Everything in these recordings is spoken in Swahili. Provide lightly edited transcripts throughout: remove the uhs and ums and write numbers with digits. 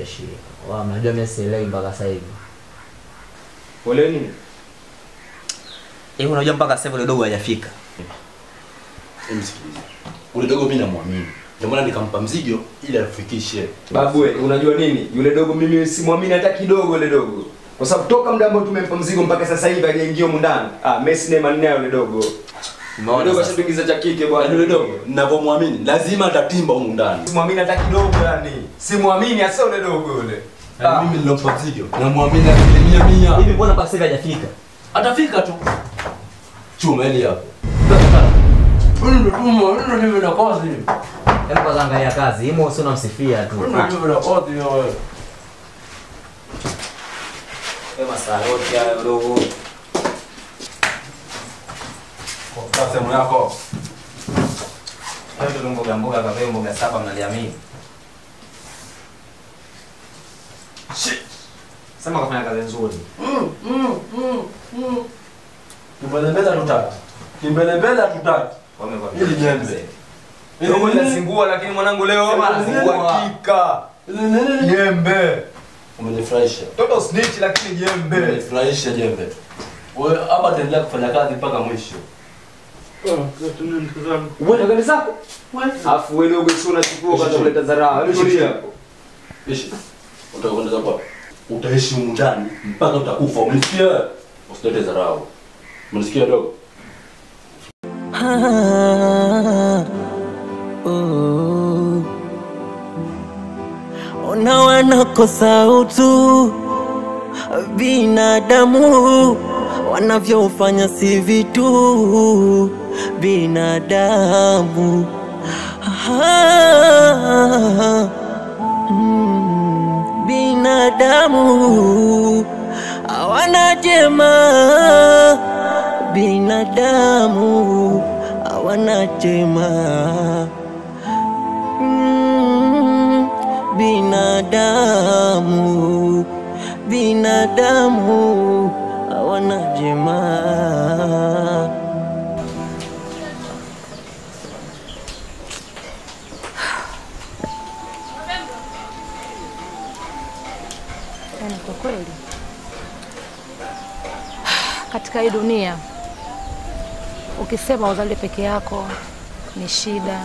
fresh. Wa mnajua mimi sielewi mpaka sasa hivi. Uelewi nini? Hivi unajua mpaka sasa hivi dogo hajafika. Msikilize. Ule dogo mimi namwamini. Ndio maana nikampa mzigo ili afikishe. Babu wewe unajua nini? Yule dogo mimi simwamini hata kidogo yule dogo. Kwa sababu toka muda ambao tumempa mzigo mpaka sasa hivi hajaingia humu ndani. Ah, mimi sina imani naye yule dogo. Umeona dogo ashaingiza cha kike bwana. Yule dogo ninavyomwamini lazima atatimba humu ndani. Simwamini hata kidogo yani. Simwamini hasa yule dogo yule. Ah, mimi nilompa mzigo namwamini 100%. Hivi mbona mpaka sasa hivi hajafika? Atafika tu. Chuma hili hapo. Ndio ndio na kazi. Hebu kwanza angalia kazi. Imo sio unamsifia tu. Ndio na kazi wewe. Wewe masaloti hayo dogo. Kwa sehemu yako. Hayo ndio mboga mboga kwa mboga saba mnaliamini. Shit. Sema kafanya kazi nzuri. Kimbelembele hatutaki. Kimbelembele hatutaki. Wamekuwa Hili jembe. Dogo linazingua lakini mwanangu leo hakika. Jembe. Umenifurahisha. Toto snitch lakini jembe. Umenifurahisha jembe. Wewe hapa taendelea kufanya kazi mpaka mwisho. Wewe gari zako? Afu wewe dogo sio unachukua kwanza kuleta dharau. Tulia hapo. Ishi. Utakwenda zako wapi? Utaishi humu ndani mpaka utakufa. Umenisikia? Usilete dharau. Umenisikia dogo? Ona wanakosa utu binadamu, wanavyofanya si vitu binadamu. Binadamu hawana jema, binadamu hawana jema. Binadamu, binadamu hawana jema. Yaani kwa kweli katika hii dunia ukisema uzali peke yako ni shida,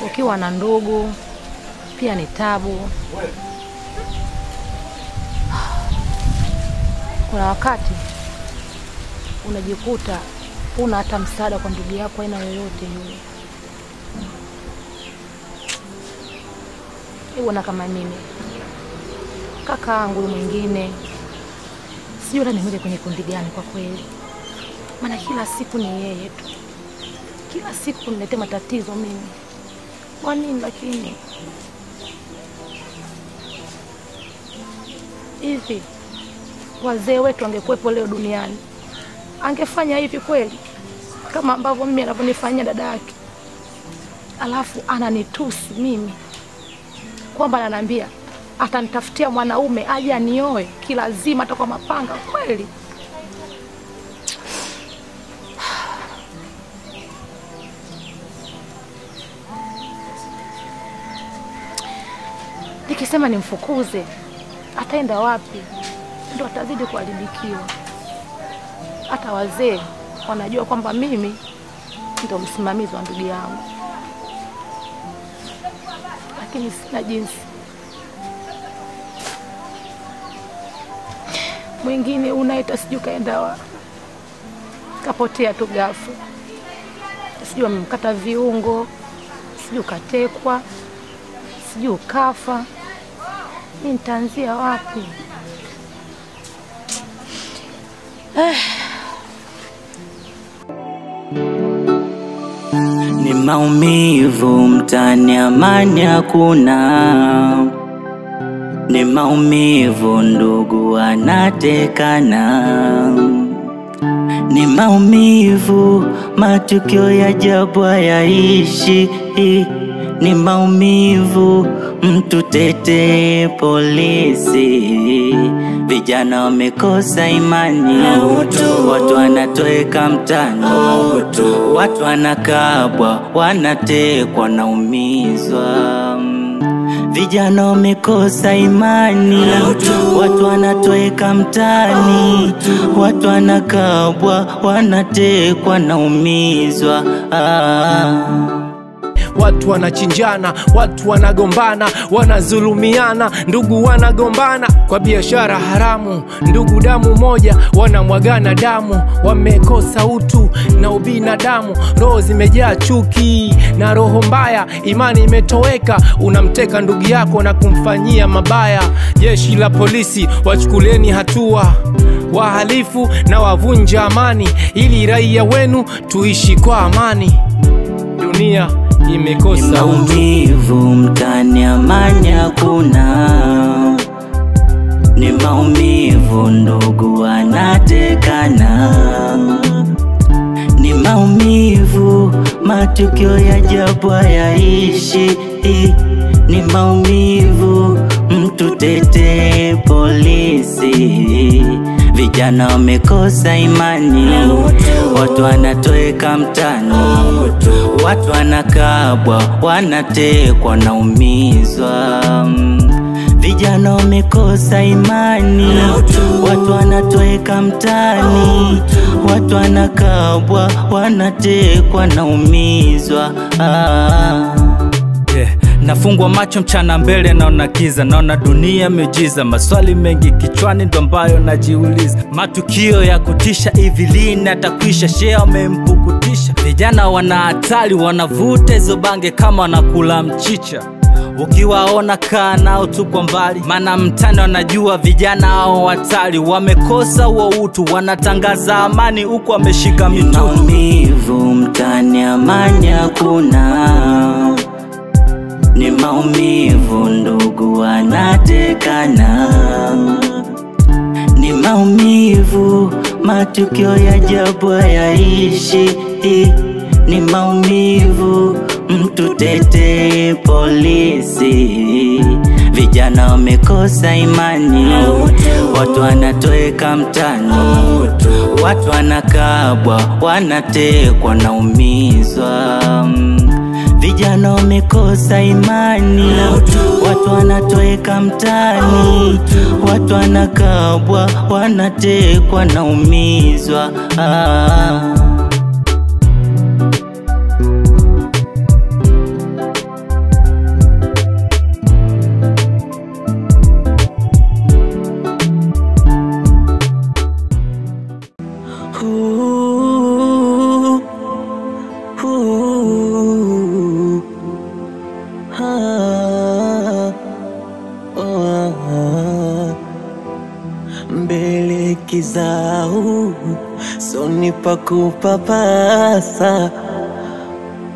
ukiwa na ndugu pia ni tabu. Kuna wakati unajikuta una hata msaada kwa ndugu yako aina yoyote yule. Iwe na kama mimi kaka yangu mwingine sijui hata nimweke kwenye kundi gani kwa kweli, maana kila siku ni yeye tu, kila siku niletea matatizo mimi. Kwa nini lakini? Hivi wazee wetu angekuepo leo duniani angefanya hivi kweli kama ambavyo mimi anavyonifanyia dada yake? Alafu ananitusi mimi kwamba ananiambia atanitafutia mwanaume aje anioe kilazima hata kwa mapanga kweli? Nikisema nimfukuze ataenda wapi? Ndio atazidi kuharibikiwa. Hata wazee wanajua kwamba mimi ndio msimamizi wa ndugu yangu, lakini sina jinsi. Mwingine unaita sijui kaenda wapi, kapotea tu ghafla, sijui amemkata viungo, sijui katekwa, sijui kafa. Mimi nitaanzia wapi? Ni maumivu mtaani, amani hakuna. Ni maumivu ndugu anatekana. Ni maumivu matukio ya ajabu hayaishi. Ni maumivu mtu tete polisi. Vijana wamekosa imani, watu wanatoweka mtaani, watu wanakabwa, wanatekwa, wanaumizwa. Vijana wamekosa imani, watu wanatoweka mtaani, watu wanakabwa, wanatekwa, naumizwa. Watu wanachinjana, watu wanagombana, wanazulumiana, ndugu wanagombana kwa biashara haramu, ndugu damu moja wanamwagana damu, wamekosa utu na ubinadamu, roho zimejaa chuki na roho mbaya, imani imetoweka, unamteka ndugu yako na kumfanyia mabaya. Jeshi la polisi wachukulieni hatua wahalifu na wavunja amani, ili raia wenu tuishi kwa amani. Dunia imekosa maumivu, mtaani amani hakuna. Ni maumivu, ndugu wanatekana. Ni maumivu, matukio ya ajabu hayaishi. Ni maumivu, mtu tete polisi. Vijana wamekosa imani, watu wanatoweka mtaani, watu wanakabwa, wanatekwa, naumizwa. Vijana wamekosa imani, watu wanatoweka mtaani, watu wanakabwa, wanatekwa, naumizwa. Nafungwa macho mchana mbele naona kiza, naona dunia miujiza, maswali mengi kichwani ndo ambayo najiuliza. Matukio ya kutisha hivi lini atakwisha? Shea wamempukutisha. Vijana wana hatari, wanavuta hizo bange kama wanakula mchicha. Ukiwaona kaa nao tu kwa mbali, maana mtani wanajua vijana hao hatari, wamekosa huo utu, wanatangaza amani huku wameshika mitutu. Maumivu mtani, amani hakuna. Ni maumivu, ndugu wanatekana. Ni maumivu, matukio ya ajabu hayaishi. Ni maumivu, mtu tete polisi. Vijana wamekosa imani, watu wanatoweka mtaani, watu wanakabwa, wanatekwa, naumizwa. Vijana wamekosa imani, watu wanatoweka mtaani, watu wanakabwa, wanatekwa, naumizwa. Mbele kizau soni pa kupapasa,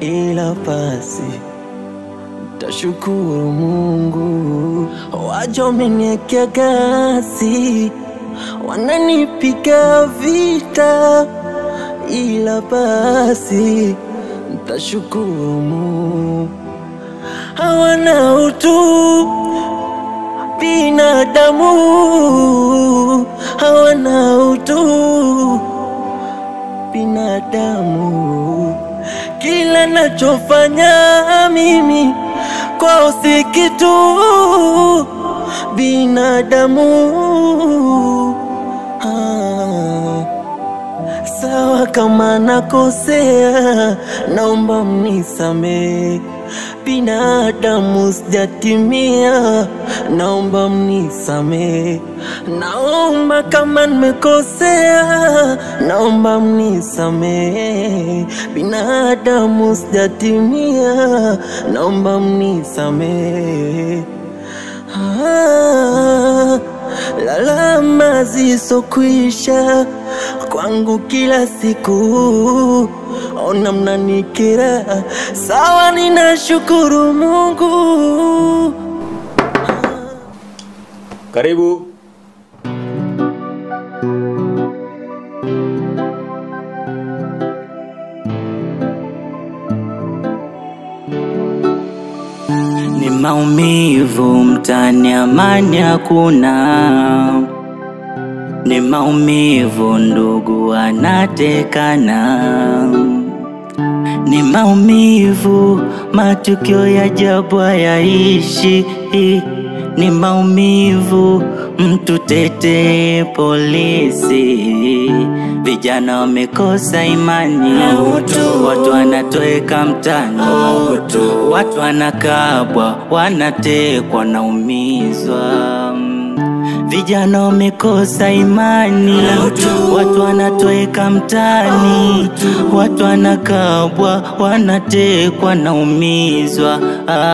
ila pasi tashukuru Mungu. Waja wameniwekea gasi, wananipiga vita, ila basi tashukuru Mungu. Hawana utu binadamu, hawana utu binadamu. Kila nachofanya mimi kwao si kitu binadamu. Sawa kama nakosea, naomba mnisamee. Binadamu sijatimia, naomba mnisamee. Naomba kama nimekosea, naomba mnisamee. Binadamu sijatimia, naomba mnisamee. Lalama zisokwisha kwangu kila siku, ona mnanikera. Sawa, ninashukuru Mungu. Karibu. Ni maumivu mtaani, amani hakuna. Ni maumivu, ndugu wanatekana. Ni maumivu, matukio ya ajabu hayaishi. Ni maumivu, mtu tete polisi. Vijana wamekosa imani, watu wanatoweka mtaani, watu wanakabwa, wanatekwa, naumizwa. Vijana wamekosa imani, watu wanatoweka mtaani, watu wanakabwa, wanatekwa, naumizwa.